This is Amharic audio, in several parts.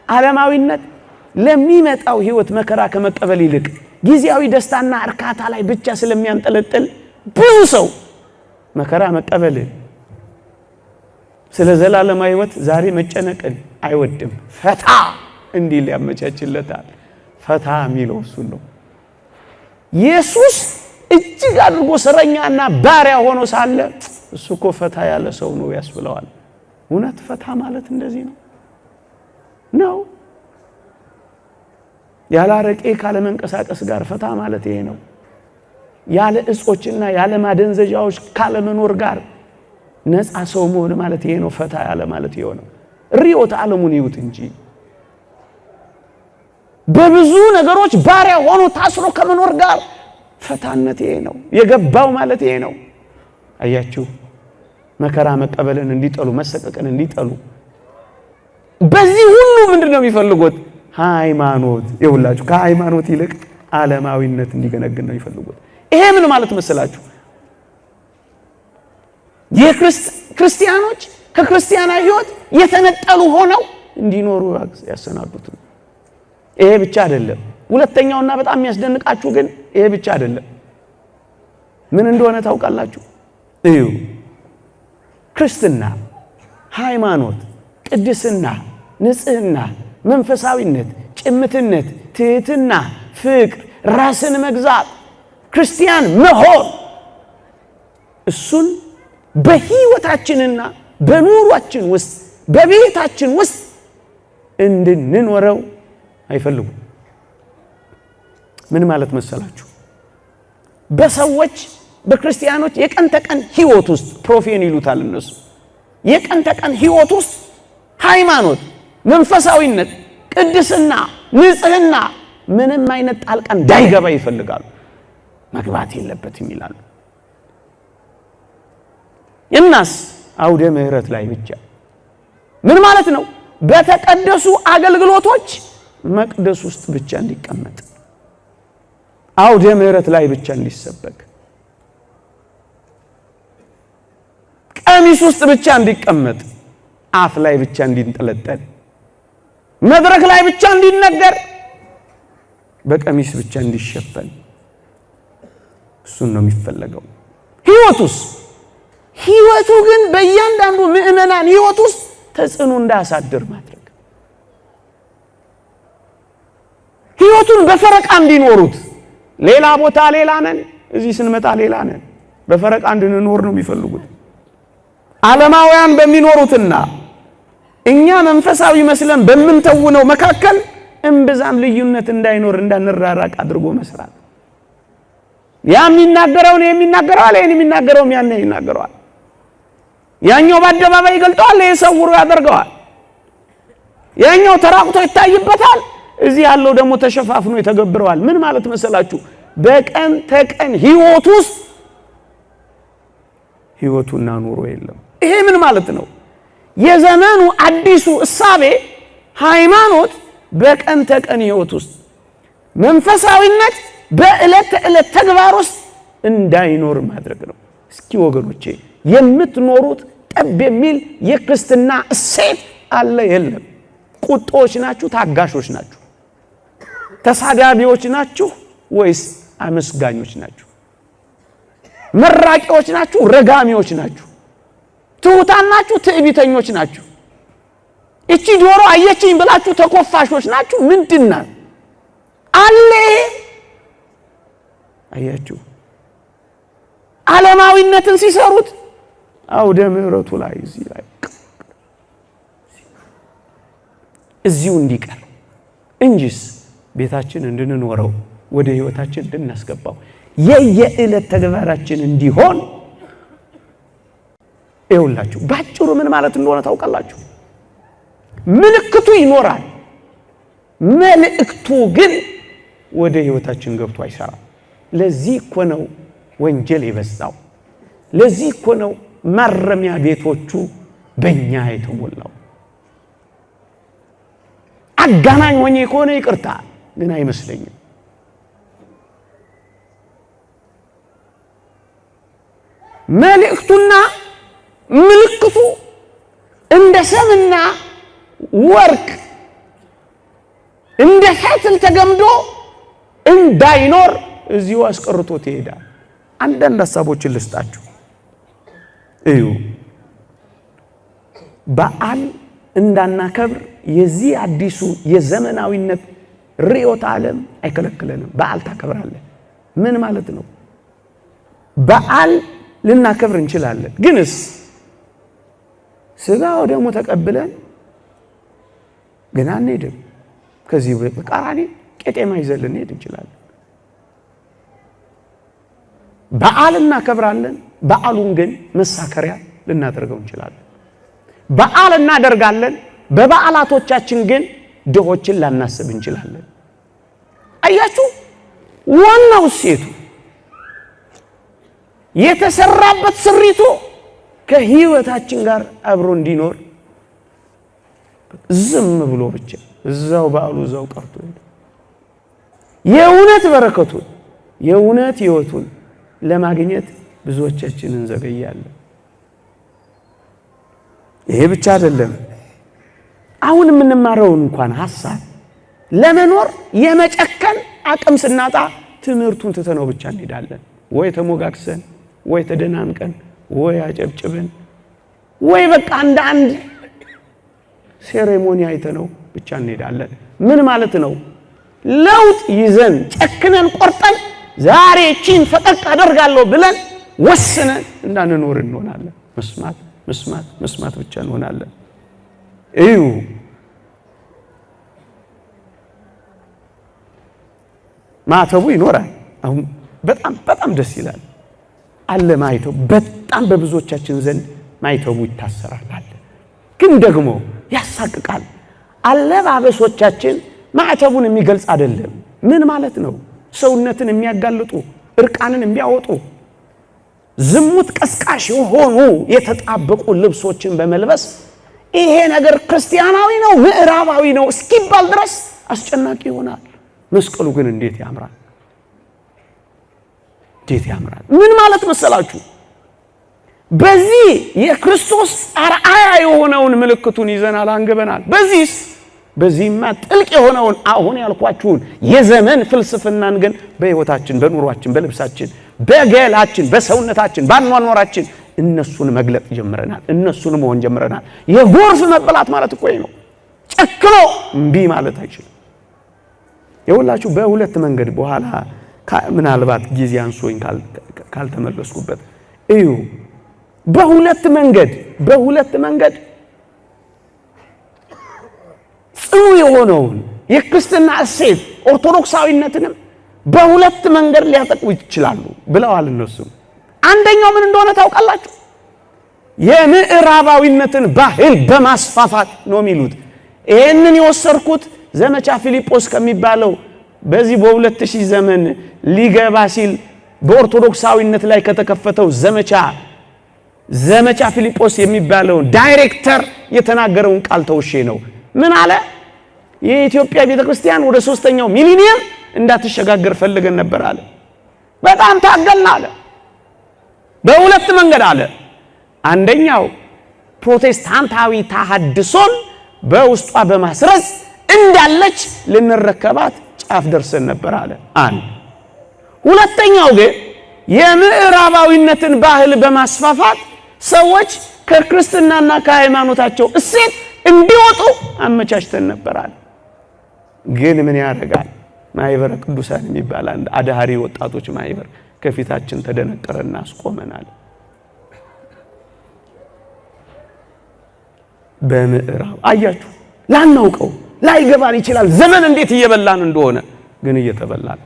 ዓለማዊነት ለሚመጣው ህይወት መከራ ከመቀበል ይልቅ ጊዜያዊ ደስታና እርካታ ላይ ብቻ ስለሚያንጠለጥል ብዙ ሰው መከራ መቀበልን፣ ስለ ዘላለማዊ ህይወት ዛሬ መጨነቅን አይወድም። ፈታ እንዲል ያመቻችለታል። ፈታ የሚለው እሱን ነው። ኢየሱስ እጅግ አድርጎ እስረኛና ባሪያ ሆኖ ሳለ እሱ እኮ ፈታ ያለ ሰው ነው ያስብለዋል። እውነት ፈታ ማለት እንደዚህ ነው ነው? ያለ አረቄ ካለመንቀሳቀስ ጋር ፈታ ማለት ይሄ ነው። ያለ እጾችና ያለ ማደንዘዣዎች ካለመኖር ጋር ነፃ ሰው መሆን ማለት ይሄ ነው። ፈታ ያለ ማለት ይሄ ነው። ርዕዮተ ዓለሙን ይዩት እንጂ በብዙ ነገሮች ባሪያ ሆኖ ታስሮ ከመኖር ጋር ፈታነት ይሄ ነው። የገባው ማለት ይሄ ነው። አያችሁ፣ መከራ መቀበልን እንዲጠሉ፣ መሰቀቅን እንዲጠሉ፣ በዚህ ሁሉ ምንድን ነው የሚፈልጉት? ሃይማኖት። ይኸውላችሁ ከሃይማኖት ይልቅ ዓለማዊነት እንዲገነግን ነው የሚፈልጉት። ይሄ ምን ማለት መሰላችሁ? የክርስቲያኖች ከክርስቲያናዊ ሕይወት የተነጠሉ ሆነው እንዲኖሩ ያሰናዱት ነው። ይሄ ብቻ አይደለም። ሁለተኛውና በጣም የሚያስደንቃችሁ ግን ይሄ ብቻ አይደለም። ምን እንደሆነ ታውቃላችሁ? እዩ፣ ክርስትና፣ ሃይማኖት፣ ቅድስና፣ ንጽህና፣ መንፈሳዊነት፣ ጭምትነት፣ ትህትና፣ ፍቅር፣ ራስን መግዛት፣ ክርስቲያን መሆን፣ እሱን በህይወታችንና በኑሯችን ውስጥ በቤታችን ውስጥ እንድንኖረው አይፈልጉም። ምን ማለት መሰላችሁ? በሰዎች በክርስቲያኖች የቀን ተቀን ህይወት ውስጥ፣ profane ይሉታል እነሱ፣ የቀን ተቀን ህይወት ውስጥ ሃይማኖት፣ መንፈሳዊነት፣ ቅድስና፣ ንጽህና ምንም አይነት ጣልቃ እንዳይገባ ይፈልጋሉ። መግባት የለበትም ይላሉ። እናስ አውደ ምሕረት ላይ ብቻ ምን ማለት ነው? በተቀደሱ አገልግሎቶች መቅደስ ውስጥ ብቻ እንዲቀመጥ፣ አውደ ምሕረት ላይ ብቻ እንዲሰበክ፣ ቀሚስ ውስጥ ብቻ እንዲቀመጥ፣ አፍ ላይ ብቻ እንዲንጠለጠል፣ መድረክ ላይ ብቻ እንዲነገር፣ በቀሚስ ብቻ እንዲሸፈን፣ እሱን ነው የሚፈለገው። ህይወቱስ? ህይወቱ ግን በእያንዳንዱ ምዕመናን ህይወት ውስጥ ተጽዕኖ እንዳያሳድር ማድረግ፣ ህይወቱን በፈረቃ እንዲኖሩት፣ ሌላ ቦታ ሌላ ነን፣ እዚህ ስንመጣ ሌላ ነን፣ በፈረቃ እንድንኖር ነው የሚፈልጉት። ዓለማውያን በሚኖሩትና እኛ መንፈሳዊ መስለን በምንተውነው መካከል እምብዛም ልዩነት እንዳይኖር፣ እንዳንራራቅ አድርጎ መስራት። ያ የሚናገረውን የሚናገረዋል፣ ይሄን የሚናገረውም ያን ይናገረዋል። ያኛው በአደባባይ ይገልጠዋል፣ ይሄ ሰውሮ ያደርገዋል። ያኛው ተራቁቶ ይታይበታል፣ እዚህ ያለው ደግሞ ተሸፋፍኖ ይተገብረዋል። ምን ማለት መሰላችሁ? በቀን ተቀን ህይወት ውስጥ ህይወቱና ኑሮ የለም። ይሄ ምን ማለት ነው? የዘመኑ አዲሱ እሳቤ ሃይማኖት በቀን ተቀን ህይወት ውስጥ፣ መንፈሳዊነት በዕለት ተዕለት ተግባር ውስጥ እንዳይኖር ማድረግ ነው። እስኪ ወገኖቼ፣ የምትኖሩት ጠብ የሚል የክርስትና እሴት አለ የለም? ቁጦዎች ናችሁ? ታጋሾች ናችሁ? ተሳዳቢዎች ናችሁ ወይስ አመስጋኞች ናችሁ? መራቂዎች ናችሁ? ረጋሚዎች ናችሁ? ትሑታን ናችሁ? ትዕቢተኞች ናችሁ? እቺ ዶሮ አየችኝ ብላችሁ ተኮፋሾች ናችሁ? ምንድና አለ? አያችሁ፣ ዓለማዊነትን ሲሰሩት አውደ ምሕረቱ ላይ እዚህ ላይ እዚሁ እንዲቀር እንጂስ ቤታችን እንድንኖረው፣ ወደ ህይወታችን እንድናስገባው፣ የየዕለት ተግባራችን እንዲሆን። ይኸውላችሁ፣ ባጭሩ ምን ማለት እንደሆነ ታውቃላችሁ? ምልክቱ ይኖራል፣ መልእክቱ ግን ወደ ህይወታችን ገብቶ አይሰራም። ለዚህ እኮ ነው ወንጀል የበዛው። ለዚህ እኮ ነው ማረሚያ ቤቶቹ በእኛ የተሞላው። አጋናኝ ሆኜ ከሆነ ይቅርታ፣ ግን አይመስለኝም። መልእክቱና ምልክቱ እንደ ሰምና ወርቅ እንደ ፈትል ተገምዶ እንዳይኖር እዚሁ አስቀርቶት ይሄዳል። አንዳንድ ሀሳቦችን ልስጣችሁ። እዩ፣ በዓል እንዳናከብር የዚህ አዲሱ የዘመናዊነት ርዕዮተ ዓለም አይከለክለንም። በዓል ታከብራለህ። ምን ማለት ነው? በዓል ልናከብር እንችላለን። ግንስ ስጋው ደግሞ ተቀብለን ግን አንሄድም። ከዚህ በተቃራኒ ቄጤማ ይዘን ልንሄድ እንችላለን። በዓል እናከብራለን። በዓሉን ግን መሳከሪያ ልናደርገው እንችላለን። በዓል እናደርጋለን። በበዓላቶቻችን ግን ድሆችን ላናስብ እንችላለን። አያችሁ፣ ዋናው እሴቱ የተሰራበት ስሪቱ ከህይወታችን ጋር አብሮ እንዲኖር ዝም ብሎ ብቻ እዛው በዓሉ እዛው ቀርቶ ሄደ። የእውነት በረከቱን የእውነት ህይወቱን ለማግኘት ብዙዎቻችን እንዘገያለን። ይሄ ብቻ አይደለም። አሁን የምንማረውን እንኳን ሐሳብ ለመኖር የመጨከን አቅም ስናጣ ትምህርቱን ትተነው ብቻ እንሄዳለን። ወይ ተሞጋግሰን፣ ወይ ተደናንቀን፣ ወይ አጨብጭበን፣ ወይ በቃ እንደ አንድ ceremony አይተነው ብቻ እንሄዳለን። ምን ማለት ነው? ለውጥ ይዘን ጨክነን ቆርጠን ዛሬ ቺን ፈቀቅ አደርጋለሁ ብለን ወስነን እንዳንኖር እንሆናለን። መስማት መስማት መስማት ብቻ እንሆናለን። እዩ፣ ማተቡ ይኖራል። አሁን በጣም በጣም ደስ ይላል አለ ማይተቡ። በጣም በብዙዎቻችን ዘንድ ማይተቡ ይታሰራል አለ። ግን ደግሞ ያሳቅቃል። አለባበሶቻችን ማዕተቡን የሚገልጽ አይደለም። ምን ማለት ነው? ሰውነትን የሚያጋልጡ፣ እርቃንን የሚያወጡ፣ ዝሙት ቀስቃሽ የሆኑ የተጣበቁ ልብሶችን በመልበስ ይሄ ነገር ክርስቲያናዊ ነው ምዕራባዊ ነው እስኪባል ድረስ አስጨናቂ ይሆናል። መስቀሉ ግን እንዴት ያምራል! እንዴት ያምራል! ምን ማለት መሰላችሁ? በዚህ የክርስቶስ አርአያ የሆነውን ምልክቱን ይዘናል፣ አንግበናል። በዚህማ ጥልቅ የሆነውን አሁን ያልኳችሁን የዘመን ፍልስፍናን ግን በሕይወታችን፣ በኑሯችን፣ በልብሳችን፣ በገላችን፣ በሰውነታችን፣ በአኗኗራችን እነሱን መግለጥ ጀምረናል። እነሱን መሆን ጀምረናል። የጎርፍ መበላት ማለት እኮ ነው። ጨክኖ እምቢ ማለት አይችልም። የሁላችሁ በሁለት መንገድ በኋላ ምናልባት ጊዜ አንሶኝ ካልተመለስኩበት እዩ። በሁለት መንገድ ጽኑ የሆነውን የክርስትና እሴት ኦርቶዶክሳዊነትንም በሁለት መንገድ ሊያጠቁ ይችላሉ ብለዋል እነሱም። አንደኛው ምን እንደሆነ ታውቃላችሁ? የምዕራባዊነትን ባህል በማስፋፋት ነው የሚሉት። ይሄንን የወሰድኩት ዘመቻ ፊልጶስ ከሚባለው በዚህ በ2000 ዘመን ሊገባ ሲል በኦርቶዶክሳዊነት ላይ ከተከፈተው ዘመቻ ፊልጶስ የሚባለውን ዳይሬክተር የተናገረውን ቃል ተውሼ ነው። ምን አለ? የኢትዮጵያ ቤተክርስቲያን ወደ ሶስተኛው ሚሊኒየም እንዳትሸጋገር ፈልገን ነበር አለ። በጣም ታገልን አለ። በሁለት መንገድ አለ። አንደኛው ፕሮቴስታንታዊ ተሐድሶን በውስጧ በማስረጽ እንዳለች ልንረከባት ጫፍ ደርሰን ነበር አለ። አንድ። ሁለተኛው ግን የምዕራባዊነትን ባህል በማስፋፋት ሰዎች ከክርስትናና ከሃይማኖታቸው እሴት እንዲወጡ አመቻችተን ነበር አለ። ግን ምን ያደርጋል፣ ማህበረ ቅዱሳን የሚባል አንድ አዳሪ ወጣቶች ማህበር ከፊታችን ተደነቀረና አስቆመናል። በምዕራብ አያችሁ፣ ላናውቀው ላይገባን ይችላል ዘመን እንዴት እየበላን እንደሆነ፣ ግን እየተበላን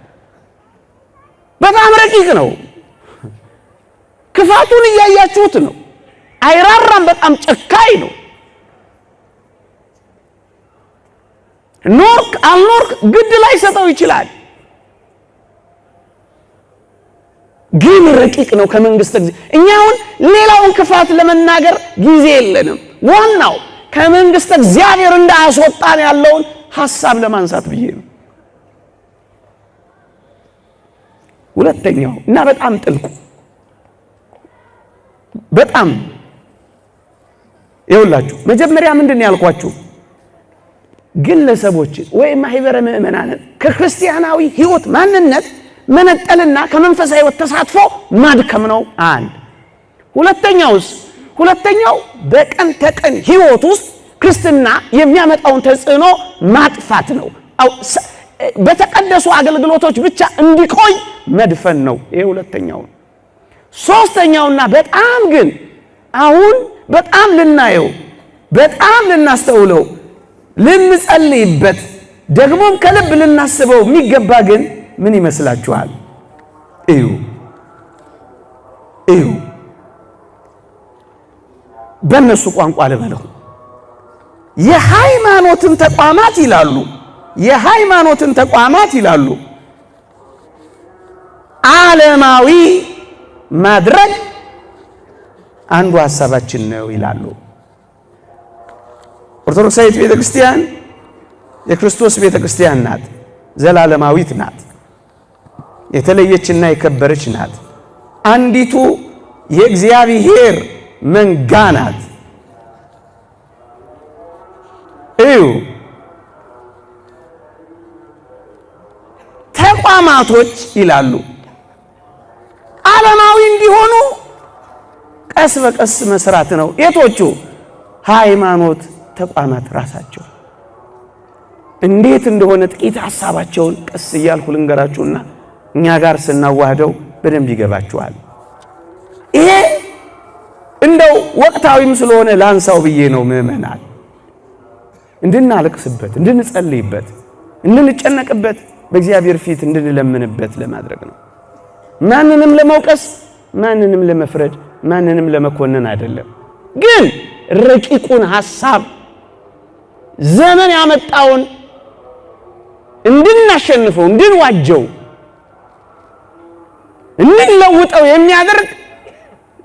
በጣም ረቂቅ ነው። ክፋቱን እያያችሁት ነው። አይራራም። በጣም ጨካኝ ነው። ኖርክ አልኖርክ ግድ ላይ ሰጠው ይችላል። ግን ረቂቅ ነው። ከመንግስት እኛ አሁን ሌላውን ክፋት ለመናገር ጊዜ የለንም። ዋናው ከመንግስት እግዚአብሔር እንዳያስወጣን ያለውን ሐሳብ ለማንሳት ብዬ ነው። ሁለተኛው እና በጣም ጥልቁ በጣም ይኸውላችሁ፣ መጀመሪያ ምንድን ነው ያልኳችሁ? ግለሰቦችን ወይም ማህበረ ምዕመናንን ከክርስቲያናዊ ሕይወት ማንነት መነጠልና ከመንፈሳዊ ሕይወት ተሳትፎ ማድከም ነው። አንድ ሁለተኛውስ፣ ሁለተኛው በቀን ተቀን ሕይወት ውስጥ ክርስትና የሚያመጣውን ተጽዕኖ ማጥፋት ነው። በተቀደሱ አገልግሎቶች ብቻ እንዲቆይ መድፈን ነው። ይሄ ሁለተኛው። ሶስተኛውና በጣም ግን አሁን በጣም ልናየው፣ በጣም ልናስተውለው፣ ልንጸልይበት፣ ደግሞም ከልብ ልናስበው የሚገባ ግን ምን ይመስላችኋል? እዩ እዩ፣ በእነሱ ቋንቋ ልበለው፣ የሃይማኖትን ተቋማት ይላሉ፣ የሃይማኖትን ተቋማት ይላሉ ዓለማዊ ማድረግ አንዱ ሐሳባችን ነው ይላሉ። ኦርቶዶክሳዊት ቤተክርስቲያን የክርስቶስ ቤተክርስቲያን ናት፣ ዘላለማዊት ናት፣ የተለየችና የከበረች ናት። አንዲቱ የእግዚአብሔር መንጋ ናት። እዩ፣ ተቋማቶች ይላሉ ዓለማዊ እንዲሆኑ ቀስ በቀስ መስራት ነው። የቶቹ ሃይማኖት ተቋማት ራሳቸው እንዴት እንደሆነ ጥቂት ሐሳባቸውን ቀስ እያልኩ ልንገራችሁና እኛ ጋር ስናዋህደው በደንብ ይገባችኋል። ይሄ እንደው ወቅታዊም ስለሆነ ላንሳው ብዬ ነው። ምዕመናን እንድናለቅስበት፣ እንድንጸልይበት፣ እንድንጨነቅበት፣ በእግዚአብሔር ፊት እንድንለምንበት ለማድረግ ነው። ማንንም ለመውቀስ፣ ማንንም ለመፍረድ፣ ማንንም ለመኮነን አይደለም። ግን ረቂቁን ሐሳብ ዘመን ያመጣውን እንድናሸንፈው፣ እንድንዋጀው፣ እንድንለውጠው የሚያደርግ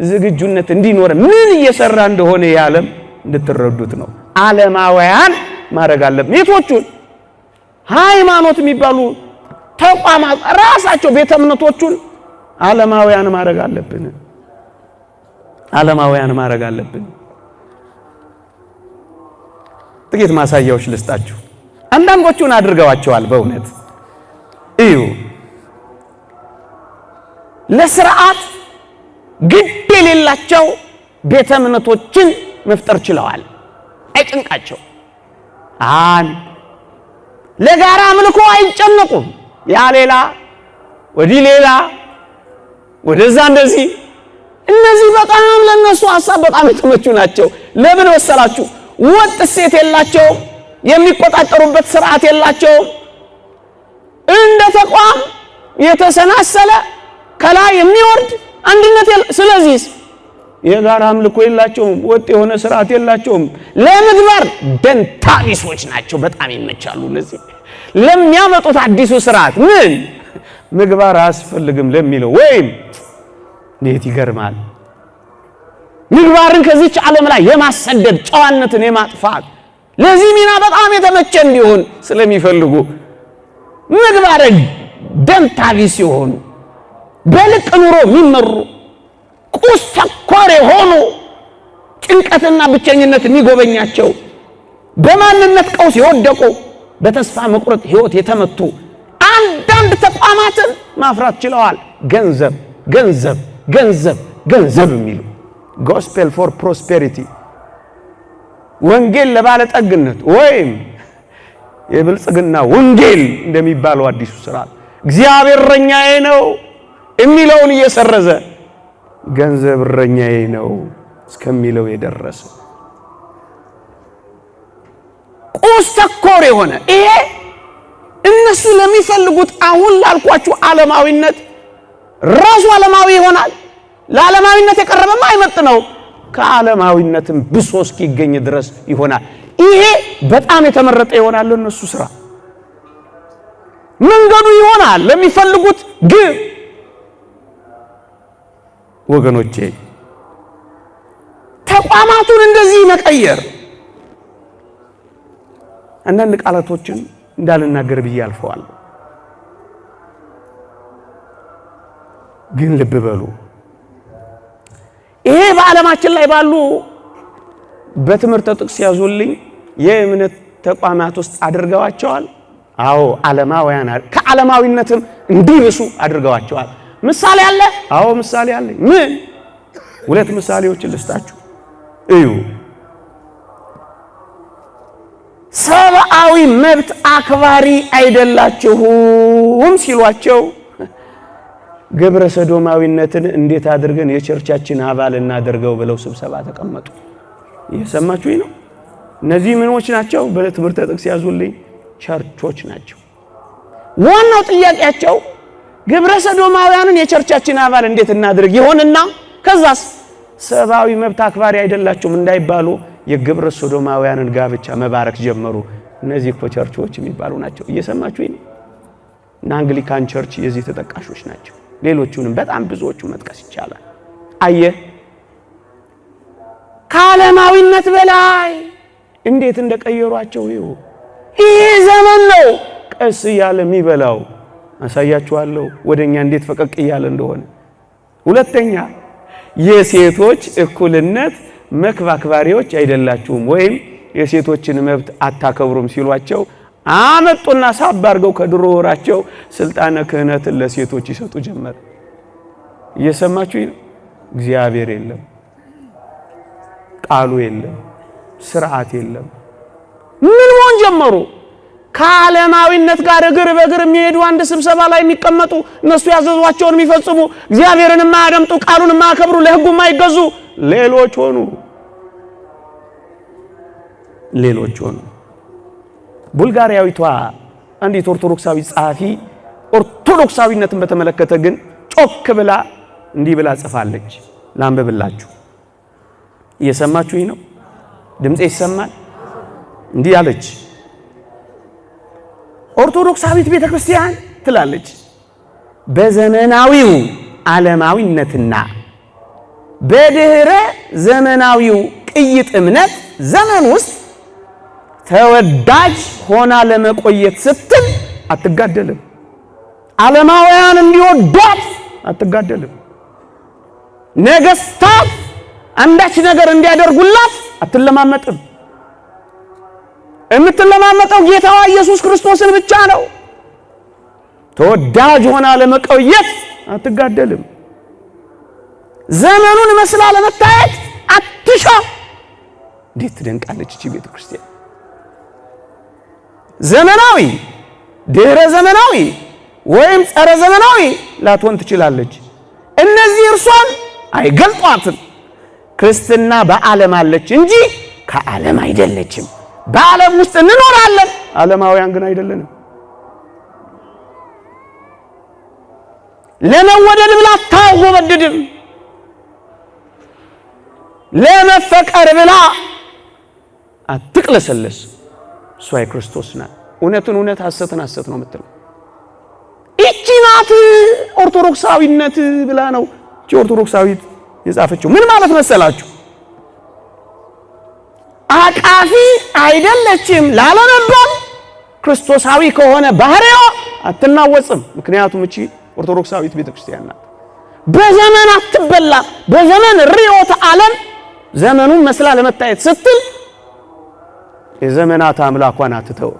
ዝግጁነት እንዲኖር ምን እየሰራ እንደሆነ የዓለም እንድትረዱት ነው። ዓለማውያን ማድረግ አለብን። የቶቹን ሃይማኖት የሚባሉ ተቋማት ራሳቸው ቤተ እምነቶቹን ዓለማውያን ማድረግ አለብን። ዓለማውያን ማድረግ አለብን። ጥቂት ማሳያዎች ልስጣችሁ። አንዳንዶቹን አድርገዋቸዋል። በእውነት እዩ። ለስርዓት ግድ የሌላቸው ቤተ እምነቶችን መፍጠር ችለዋል። አይጭንቃቸው። አንድ ለጋራ አምልኮ አይጨነቁም። ያ ሌላ ወዲህ ሌላ ወደዛ እንደዚህ። እነዚህ በጣም ለነሱ ሐሳብ በጣም የተመቹ ናቸው። ለምን መሰላችሁ? ወጥ እሴት የላቸውም። የሚቆጣጠሩበት ስርዓት የላቸውም። እንደ ተቋም የተሰናሰለ ከላይ የሚወርድ አንድነት። ስለዚህ የጋራ አምልኮ የላቸውም። ወጥ የሆነ ስርዓት የላቸውም። ለምግባር ደንታ ቢሶች ናቸው። በጣም ይመቻሉ። እነዚህ ለሚያመጡት አዲሱ ስርዓት ምን ምግባር አያስፈልግም ለሚለው ወይም እንዴት ይገርማል! ምግባርን ከዚች ዓለም ላይ የማሰደድ፣ ጨዋነትን የማጥፋት ለዚህ ሚና በጣም የተመቸ እንዲሆን ስለሚፈልጉ ምግባር ደንታ ቢስ የሆኑ፣ በልቅ ኑሮ የሚመሩ፣ ቁስ ተኮር የሆኑ፣ ጭንቀትና ብቸኝነት የሚጎበኛቸው፣ በማንነት ቀውስ የወደቁ፣ በተስፋ መቁረጥ ሕይወት የተመቱ አንዳንድ ተቋማትን ማፍራት ችለዋል። ገንዘብ ገንዘብ ገንዘብ ገንዘብ የሚሉ gospel for prosperity፣ ወንጌል ለባለጠግነት ወይም የብልጽግና ወንጌል እንደሚባለው አዲሱ ስርዓት እግዚአብሔር እረኛዬ ነው የሚለውን እየሰረዘ ገንዘብ እረኛዬ ነው እስከሚለው የደረሰ ቁስ ተኮር የሆነ ይሄ እነሱ ለሚፈልጉት አሁን ላልኳችሁ ዓለማዊነት ራሱ ዓለማዊ ይሆናል። ለዓለማዊነት የቀረበማ አይመጥ ነው። ከዓለማዊነትም ብሶ እስኪገኝ ድረስ ይሆናል። ይሄ በጣም የተመረጠ ይሆናል ለእነሱ ስራ መንገዱ ይሆናል ለሚፈልጉት ግብ። ወገኖቼ ተቋማቱን እንደዚህ መቀየር አንዳንድ ቃላቶችን እንዳልናገር ብዬ አልፈዋለሁ። ግን ልብ በሉ፣ ይሄ በዓለማችን ላይ ባሉ በትምህርተ ጥቅስ ያዙልኝ የእምነት ተቋማት ውስጥ አድርገዋቸዋል። አዎ ዓለማውያን ከዓለማዊነትም እንዲብሱ አድርገዋቸዋል። ምሳሌ አለ? አዎ ምሳሌ አለ። ምን? ሁለት ምሳሌዎችን ልስጣችሁ እዩ። ሰብአዊ መብት አክባሪ አይደላችሁም ሲሏቸው ግብረ ሰዶማዊነትን እንዴት አድርገን የቸርቻችን አባል እናደርገው ብለው ስብሰባ ተቀመጡ። እየሰማችሁኝ ነው? እነዚህ ምኖች ናቸው? በትምህርተ ጥቅስ ያዙልኝ፣ ቸርቾች ናቸው። ዋናው ጥያቄያቸው ግብረ ሰዶማውያንን የቸርቻችን አባል እንዴት እናድርግ ይሆንና ከዛስ ሰብአዊ መብት አክባሪ አይደላችሁም እንዳይባሉ የግብረ ሰዶማውያንን ጋብቻ መባረክ ጀመሩ። እነዚህ እኮ ቸርቾች የሚባሉ ናቸው። እየሰማችሁኝ ነው? እና Anglican Church የዚህ ተጠቃሾች ናቸው። ሌሎቹንም በጣም ብዙዎቹ መጥቀስ ይቻላል። አየህ ከዓለማዊነት በላይ እንዴት እንደቀየሯቸው ይሁ። ይህ ዘመን ነው ቀስ እያለ የሚበላው። አሳያችኋለሁ ወደኛ እንዴት ፈቀቅ እያለ እንደሆነ። ሁለተኛ የሴቶች እኩልነት መክባክባሪዎች አይደላችሁም ወይም የሴቶችን መብት አታከብሩም ሲሏቸው አመጡና ሳብ አድርገው ከድሮ ወራቸው ስልጣነ ክህነትን ለሴቶች ይሰጡ ጀመር። እየሰማችሁ ነው? እግዚአብሔር የለም፣ ቃሉ የለም፣ ስርዓት የለም። ምን መሆን ጀመሩ? ከዓለማዊነት ጋር እግር በእግር የሚሄዱ አንድ ስብሰባ ላይ የሚቀመጡ እነሱ ያዘዟቸውን የሚፈጽሙ እግዚአብሔርን የማያደምጡ ቃሉን የማያከብሩ ለሕጉ የማይገዙ ሌሎች ሆኑ። ሌሎች ሆኑ። ቡልጋሪያዊቷ አንዲት ኦርቶዶክሳዊ ጸሐፊ ኦርቶዶክሳዊነትን በተመለከተ ግን ጮክ ብላ እንዲህ ብላ ጽፋለች። ላንብብላችሁ። እየሰማችሁኝ ነው? ድምፄ ይሰማል? እንዲህ አለች። ኦርቶዶክሳዊት ቤተ ክርስቲያን ትላለች በዘመናዊው ዓለማዊነትና በድህረ ዘመናዊው ቅይጥ እምነት ዘመን ውስጥ ተወዳጅ ሆና ለመቆየት ስትል አትጋደልም። ዓለማውያን እንዲወዷት አትጋደልም። ነገስታት አንዳች ነገር እንዲያደርጉላት አትለማመጥም። የምትለማመጠው ጌታዋ ኢየሱስ ክርስቶስን ብቻ ነው። ተወዳጅ ሆና ለመቆየት አትጋደልም። ዘመኑን መስላ ለመታየት አትሻም። እንዴት ትደንቃለች እቺ ቤተ ክርስቲያን! ዘመናዊ፣ ድህረ ዘመናዊ ወይም ጸረ ዘመናዊ ላትሆን ትችላለች። እነዚህ እርሷን አይገልጧትም። ክርስትና በዓለም አለች እንጂ ከዓለም አይደለችም። በዓለም ውስጥ እንኖራለን፣ ዓለማውያን ግን አይደለንም። ለመወደድ ብላ አታወበድድም። ለመፈቀር ብላ አትቅለሰለስ። እሷ የክርስቶስ ናት። እውነትን እውነት ሐሰትን ሐሰት ነው የምትለው። ይቺ ናት ኦርቶዶክሳዊነት ብላ ነው እቺ ኦርቶዶክሳዊት የጻፈችው። ምን ማለት መሰላችሁ? አቃፊ አይደለችም ላለመባል ክርስቶሳዊ ከሆነ ባህሪዋ አትናወጽም። ምክንያቱም እቺ ኦርቶዶክሳዊት ቤተክርስቲያን ናት። በዘመን አትበላ። በዘመን ርዕዮተ ዓለም ዘመኑን መስላ ለመታየት ስትል የዘመናት አምላኳን አትተው።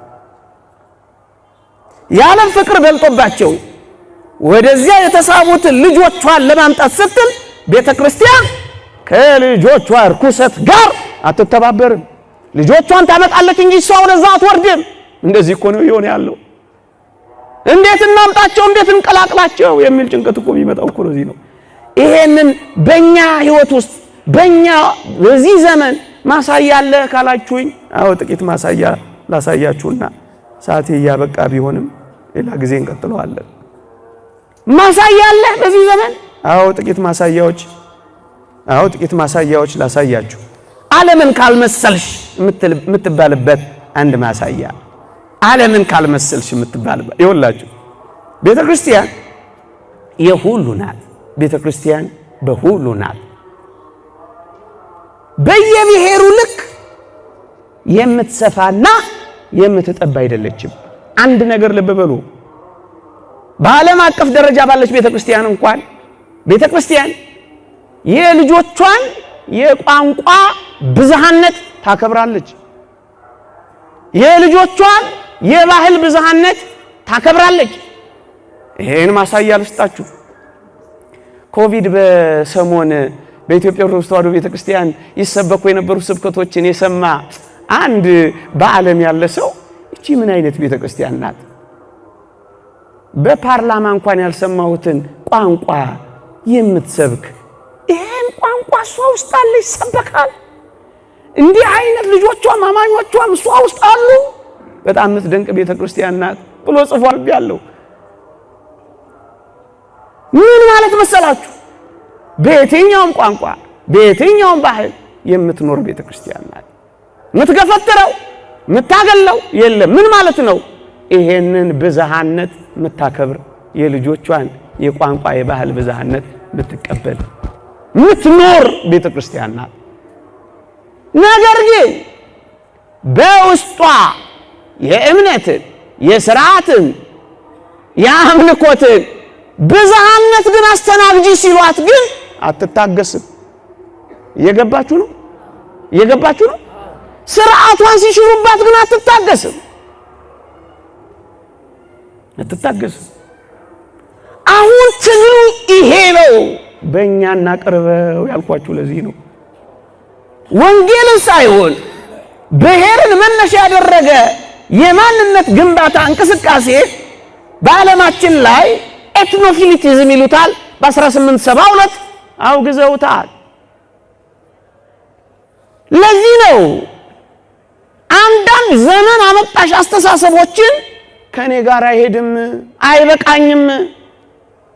የዓለም ፍቅር በልጦባቸው ወደዚያ የተሳቡትን ልጆቿን ለማምጣት ስትል ቤተ ክርስቲያን ከልጆቿ ርኩሰት ጋር አትተባበርም። ልጆቿን ታመጣለች እንጂ እሷ ወደዛ አትወርድም። እንደዚህ እኮ ነው የሆነ ያለው። እንዴት እናምጣቸው፣ እንዴት እንቀላቅላቸው የሚል ጭንቀት እኮ የሚመጣው እኮ ለዚህ ነው። ይሄንን በእኛ ሕይወት ውስጥ በእኛ በዚህ ዘመን ማሳያ አለ ካላችሁኝ፣ አዎ ጥቂት ማሳያ ላሳያችሁና ሰዓቴ እያበቃ ቢሆንም ሌላ ጊዜ እንቀጥለዋለን። ማሳያ አለ በዚህ ዘመን? አዎ ጥቂት ማሳያዎች፣ አዎ ጥቂት ማሳያዎች ላሳያችሁ። ዓለምን ካልመሰልሽ የምትባልበት አንድ ማሳያ፣ ዓለምን ካልመሰልሽ የምትባልበት ይኸውላችሁ፣ ቤተ ክርስቲያን የሁሉ ናት። ቤተ ክርስቲያን በሁሉ ናት። በየብሔሩ ልክ የምትሰፋና የምትጠባ አይደለችም። አንድ ነገር ልብ በሉ። በዓለም አቀፍ ደረጃ ባለች ቤተ ክርስቲያን እንኳን ቤተ ክርስቲያን የልጆቿን የቋንቋ ብዝሃነት ታከብራለች። የልጆቿን የባህል ብዝሃነት ታከብራለች። ይሄን ማሳያ ልስጣችሁ። ኮቪድ በሰሞን በኢትዮጵያ ኦርቶዶክስ ተዋሕዶ ቤተክርስቲያን ይሰበኩ የነበሩ ስብከቶችን የሰማ አንድ በዓለም ያለ ሰው እቺ ምን አይነት ቤተክርስቲያን ናት? በፓርላማ እንኳን ያልሰማሁትን ቋንቋ የምትሰብክ፣ ይሄን ቋንቋ እሷ ውስጥ አለ ይሰበካል። እንዲህ አይነት ልጆቿም አማኞቿም እሷ ውስጥ አሉ። በጣም የምትደንቅ ቤተክርስቲያን ናት ብሎ ጽፏል ያለው ምን ማለት መሰላችሁ? በየትኛውም ቋንቋ በየትኛውም ባህል የምትኖር ቤተክርስቲያን ናት። የምትገፈትረው የምታገለው የለም። ምን ማለት ነው? ይሄንን ብዝሃነት የምታከብር፣ የልጆቿን የቋንቋ የባህል ብዝሃነት የምትቀበል የምትኖር ቤተክርስቲያን ናት። ነገር ግን በውስጧ የእምነትን፣ የስርዓትን፣ የአምልኮትን ብዝሃነት ግን አስተናግጂ ሲሏት ግን አትታገስም። እየገባችሁ ነው? እየገባችሁ ነው? ስርዓቷን ሲሽሩባት ግን አትታገስም፣ አትታገስም። አሁን ትግሉ ይሄ ነው። በእኛ እናቅርበው ያልኳችሁ ለዚህ ነው። ወንጌልን ሳይሆን ብሔርን መነሻ ያደረገ የማንነት ግንባታ እንቅስቃሴ በዓለማችን ላይ ethnophyletism ይሉታል። በ1872 አውግዘውታል። ለዚህ ነው አንዳንድ ዘመን አመጣሽ አስተሳሰቦችን ከኔ ጋር አይሄድም፣ አይበቃኝም፣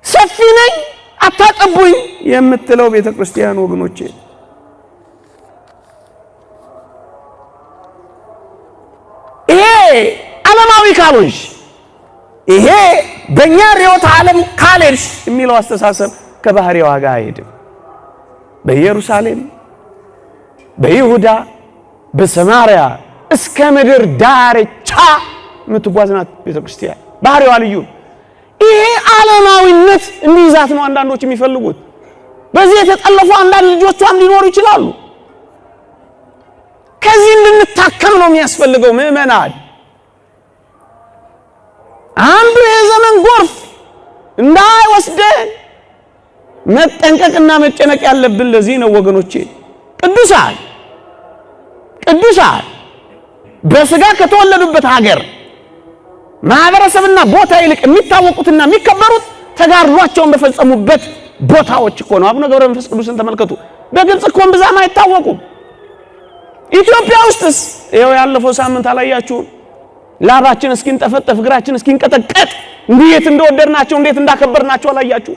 ሰፊ ነኝ፣ አታጠቡኝ የምትለው ቤተ ክርስቲያን ወገኖቼ። ይሄ ዓለማዊ ካልሆንሽ፣ ይሄ በእኛ ርዕዮተ ዓለም ካልሄድሽ የሚለው አስተሳሰብ ከባህሪዋ ጋር አይሄድም። በኢየሩሳሌም፣ በይሁዳ፣ በሰማርያ እስከ ምድር ዳርቻ የምትጓዝ ናት ቤተ ክርስቲያን። ባህሪዋ ልዩ። ይሄ ዓለማዊነት እንዲይዛት ነው አንዳንዶች የሚፈልጉት። በዚህ የተጠለፉ አንዳንድ ልጆቿም ሊኖሩ ይችላሉ። ከዚህ እንድንታከም ነው የሚያስፈልገው ምዕመናን። አንዱ የዘመን ጎርፍ እንዳይወስደን መጠንቀቅና መጨነቅ ያለብን ለዚህ ነው ወገኖቼ። ቅዱሳን ቅዱሳን በስጋ ከተወለዱበት ሀገር ማህበረሰብና ቦታ ይልቅ የሚታወቁትና የሚከበሩት ተጋድሏቸውን በፈጸሙበት ቦታዎች እኮ ነው። አቡነ ገብረ መንፈስ ቅዱስን ተመልከቱ። በግብፅ እኮ እምብዛም አይታወቁም። ኢትዮጵያ ውስጥስ ይኸው ያለፈው ሳምንት አላያችሁም? ላባችን እስኪንጠፈጠፍ እግራችን እስኪንቀጠቀጥ እንዴት እንደወደድናቸው እንዴት እንዳከበርናቸው አላያችሁ?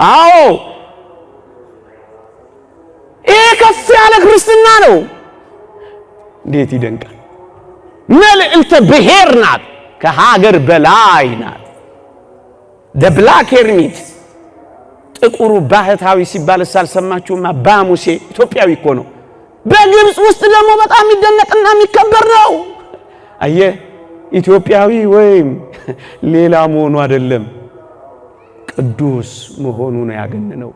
አዎ፣ ይሄ ከፍ ያለ ክርስትና ነው። እንዴት ይደንቃል! መልዕልተ ብሔር ናት፣ ከሀገር በላይ ናት። The Black Hermit፣ ጥቁሩ ባህታዊ ሲባል አልሰማችሁም? አባ ሙሴ ኢትዮጵያዊ እኮ ነው። በግብፅ ውስጥ ደግሞ በጣም የሚደነቅና የሚከበር ነው። አየህ፣ ኢትዮጵያዊ ወይም ሌላ መሆኑ አይደለም፣ ቅዱስ መሆኑ ነው ያገነነው።